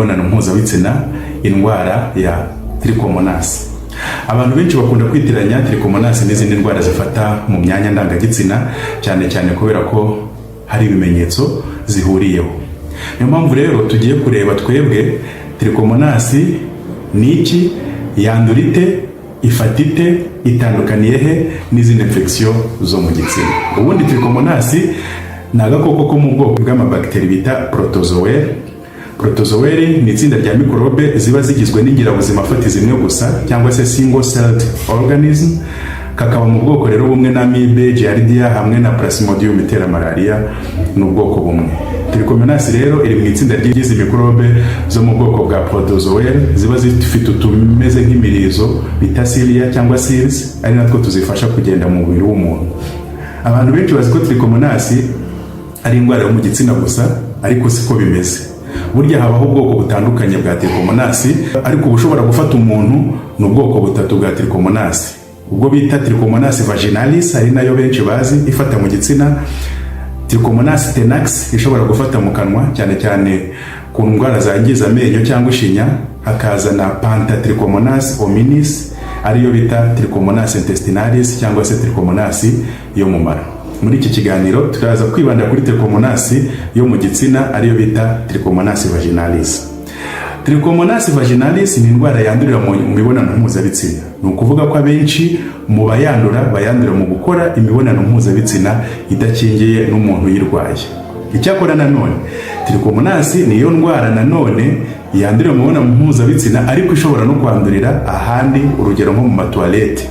mibonano mpuzabitsina, indwara ya trichomonas. Abantu benshi bakunda kwitiranya trichomonas n'izindi ndwara zifata mu myanya ndangagitsina, cyane cyane kubera ko hari ibimenyetso zihuriyeho. Niyo mpamvu rero tugiye kureba twebwe trichomonas ni iki, yandura ite, ifata ite, itandukaniye he n'izindi infection zo mu gitsina. Ubundi trichomonas ni agakoko ko mu bwoko bw'amabagiteri bita protozoaire. Protozoaire ni itsinda rya mikorobe ziba zigizwe n'ingirabuzima fatizo imwe gusa, cyangwa se single celled organism. Kakaba mu bwoko rero bumwe na amibe, giardia hamwe na plasmodium itera malaria, ni ubwoko bumwe. Trichomonas rero iri mu itsinda ry'izi mikorobe zo mu bwoko bwa protozoaire ziba zifite utumeze nk'imirizo bita cilia cyangwa cils, ari natwo tuzifasha kugenda mu mubiri w'umuntu. Abantu benshi bazi ko trichomonas ari indwara yo mu gitsina gusa, ariko siko bimeze. Burya habaho ubwoko butandukanye bwa trichomonas, ariko ubushobora gufata umuntu ni ubwoko butatu bwa trichomonas: ubwo bita Trichomonas vaginalis, ari nayo benshi bazi ifata mu gitsina, Trichomonas tenax ishobora gufata mu kanwa, cyane cyane ku ndwara zangiza amenyo cyangwa ishinya, hakaza na Pentatrichomonas hominis, ariyo bita Trichomonas intestinalis cyangwa se trichomonas yo mu mara. Muri iki kiganiro turaza kwibanda kuri trichomonas yo mu gitsina, ariyo bita Trichomonas vaginalis. Trichomonas vaginalis ni indwara yandurira mu mibonano mpuzabitsina. Ni ukuvuga ko abenshi mu bayandura bayandura mu gukora imibonano mpuzabitsina idakingiye n'umuntu uyirwaye. Icyakora nanone trichomonas niyo ndwara nanone yandurira mu mibonano mpuzabitsina, ariko ishobora no kwandurira ahandi, urugero nko mu matuwarete,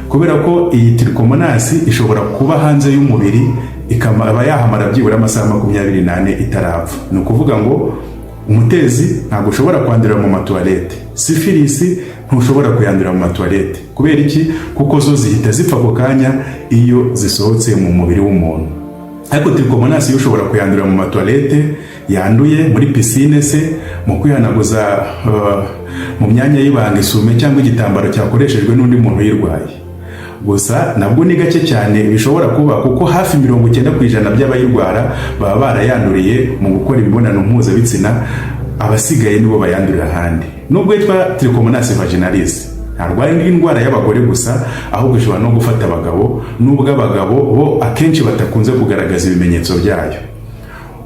kubera ko iyi trichomonas ishobora kuba hanze y'umubiri ikaba yahamara byibura amasaha 24 itarapfa. Ni ukuvuga ngo umutezi ntabwo ushobora kwandurira mu matuwarete, sifilisi ntushobora kuyandurira mu matuwarete. Kubera iki? Kuko zo zihita zipfa ako kanya iyo zisohotse mu mubiri w'umuntu. Ariko trichomonas yo ushobora kuyandurira mu matuwarete yanduye, muri pisine se, mu kwihanaguza mu myanya y'ibanga isume cyangwa igitambaro cyakoreshejwe n'undi muntu uyirwaye. Gusa nabwo ni gake cyane bishobora kuba, kuko hafi 90% by'abayirwara baba barayanduriye mu gukora imibonano mpuzabitsina, abasigaye nibo bayandurira ahandi. Nubwo yitwa Trichomonas vaginalis, ntabwo ari indwara y'abagore gusa, ahubwo ishobora no gufata abagabo, nubwo abagabo bo akenshi batakunze kugaragaza ibimenyetso byayo.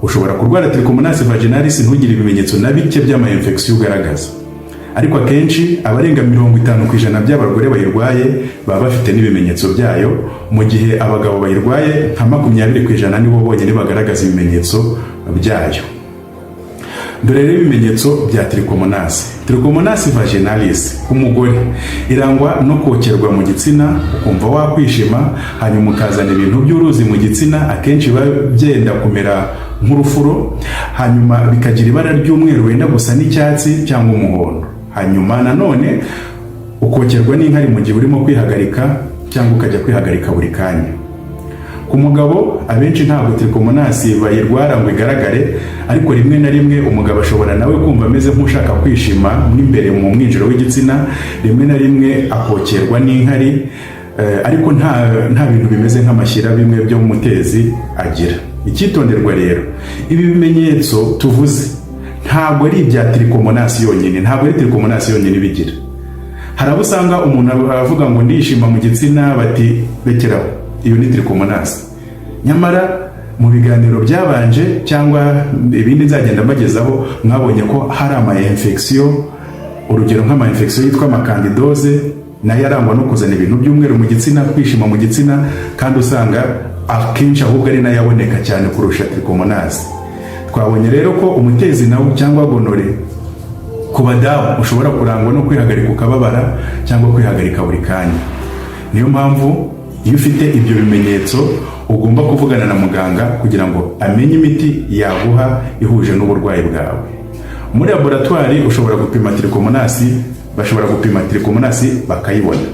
Ushobora kurwara Trichomonas vaginalis ntugire ibimenyetso na bike by'ama infection ugaragaza, ariko akenshi abarenga 50% by'abagore bayirwaye baba bafite n'ibimenyetso byayo, mu gihe abagabo bayirwaye nka 20% nibo bonyine bagaragaza ibimenyetso byayo. Dore rero ibimenyetso bya trichomonas. Trichomonas vaginalis ku mugore irangwa no kokerwa mu gitsina, ukumva wakwishima, hanyuma ukazana ibintu by'uruzi mu gitsina, akenshi biba byenda kumera nk'urufuro, hanyuma bikagira ibara ry'umweru wenda gusa n'icyatsi cyangwa umuhondo. Hanyuma nanone ukokerwa n'inkari mu gihe urimo kwihagarika, cyangwa ukajya kwihagarika buri kanya. Ku mugabo, abenshi ntabwo trichomonas bayirwara ngo igaragare, ariko rimwe na rimwe umugabo ashobora nawe kumva ameze nk'ushaka kwishima mo imbere mu mwinjiro w'igitsina, rimwe na rimwe akokerwa n'inkari, ariko nta bintu bimeze nk'amashyira bimwe byo mu mutezi agira. Icyitonderwa rero, ibi bimenyetso tuvuze ntabwo ari ibya trichomonas yonyine, ntabwo ari trichomonas yonyine ibigira. Hari abo usanga umuntu avuga ngo ndishima mu gitsina, bati rekeraho, iyo ni trichomonas. Nyamara mu biganiro byabanje cyangwa ibindi nzagenda mbagezaho, mwabonye ko hari ama infection, urugero nk'ama infection yitwa ama candidose, nayo arangwa no kuzana ibintu by'umweru mu gitsina, kwishima mu gitsina, kandi usanga akenshi ahubwo ari nayo aboneka cyane kurusha trichomonas. Twabonye rero ko umutezi nawo cyangwa gonorrhée ku badamu ushobora kurangwa no kwihagarika ukababara cyangwa kwihagarika buri kanya. Niyo mpamvu iyo ufite ibyo bimenyetso ugomba kuvugana na muganga kugira ngo amenye imiti yaguha ihuje n'uburwayi bwawe. Muri laboratwari ushobora gupima trichomonas, bashobora gupima trichomonas bakayibona.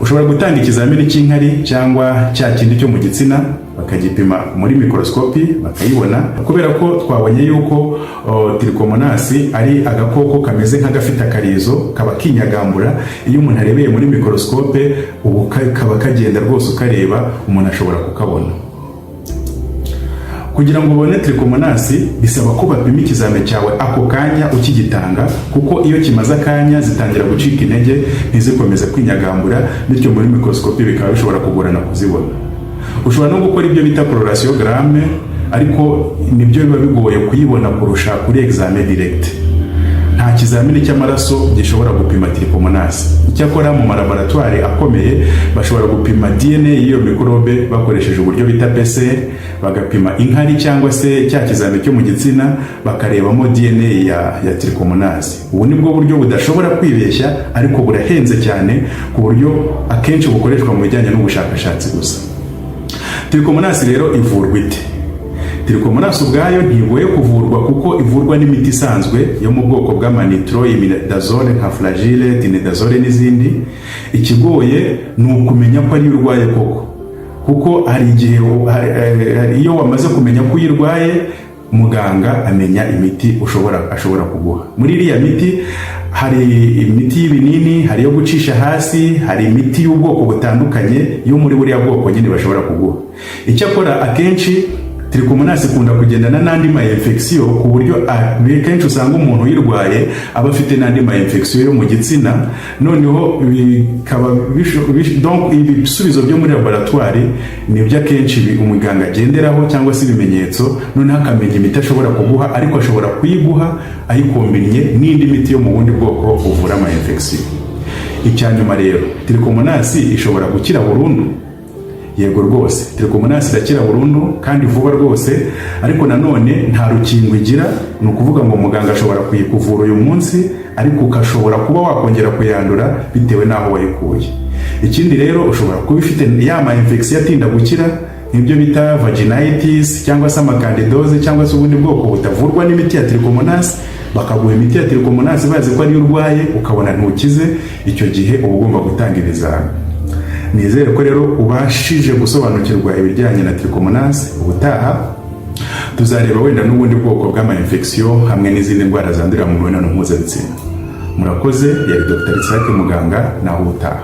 Ushobora gutanga ikizamini cy'inkari cyangwa cya kindi cyo mu gitsina, bakagipima muri mikorosikopi bakayibona. Kubera ko twabonye yuko trichomonas ari agakoko kameze nk'agafite akarizo, kaba kinyagambura, iyo umuntu arebeye muri mikorosikope ubu kaba kagenda rwose ukareba, umuntu ashobora kukabona. Kugira ngo ubone trichomonas bisaba ko bapima ikizame cyawe ako kanya ukigitanga, kuko iyo kimaze akanya zitangira gucika intege, ntizikomeze kwinyagambura, bityo muri microscopy bikaba bishobora kugorana kuzibona. Ushobora no gukora ibyo bita coloration, ariko nibyo biba bigoye kuyibona kurusha kuri examen direct. Nta kizamini cy'amaraso gishobora gupima trichomonas. Icyakora mu malaboratwari akomeye bashobora gupima DNA y'iyo mikorobe bakoresheje uburyo bita PCR, bagapima inkari cyangwa se cya kizami cyo mu gitsina, bakarebamo DNA ya trichomonas. Ubu ni bwo buryo budashobora kwibeshya, ariko burahenze cyane ku buryo akenshi bukoreshwa mu bijyanye n'ubushakashatsi gusa. Trichomonas rero ivurwa ite? Trichomonas ubwayo ntigoye kuvurwa, kuko ivurwa n'imiti isanzwe yo mu bwoko bw'amanitroimidazole nka Flagyl, tinidazole n'izindi. Ikigoye ni ukumenya ko ariyo urwaye koko, kuko hari igihe iyo wamaze kumenya ko uyirwaye, muganga amenya imiti ashobora kuguha. Muri iriya miti hari imiti y'ibinini, hari iyo gucisha hasi, hari imiti y'ubwoko butandukanye yo muri buriya bwoko nyine bashobora kuguha. Icyakora akenshi trichomonas ikunda kugendana n'andi ma infection, ku buryo kenshi usanga umuntu uyirwaye aba afite n'andi ma infection yo mu gitsina. Noneho bikaba donc ibisubizo byo muri laboratoire nibyo akenshi umuganga agenderaho, cyangwa se ibimenyetso, noneho akamenya imiti ashobora kuguha, ariko ashobora kuyiguha ayikombinnye n'indi miti yo mu bundi bwoko buvura ama infection. Icya nyuma rero, trichomonas ishobora gukira burundu? Yego rwose, trichomonas irakira burundu kandi vuba rwose, ariko nanone nta rukingo igira. Ni ukuvuga ngo muganga ashobora kuyikuvura uyu munsi, ariko ukashobora kuba wakongera kuyandura bitewe n'aho wayikuye. Ikindi rero, ushobora kuba ufite ya ma infection atinda gukira, nk'ibyo bita vaginitis cyangwa se amacandidose cyangwa se ubundi bwoko butavurwa n'imiti ya trichomonas, bakaguha imiti ya trichomonas bazi ko ariyo urwaye, ukabona ntukize. Icyo gihe uba ugomba gutanga ibizami. Nizere ko rero ubashije gusobanukirwa ibijyanye na trichomonas. Ubutaha tuzareba wenda n'ubundi bwoko bw'ama infection hamwe n'izindi ndwara zandurira mu mibonano mpuzabitsina. Murakoze, yari Dr. Isaac Muganga, naho ubutaha.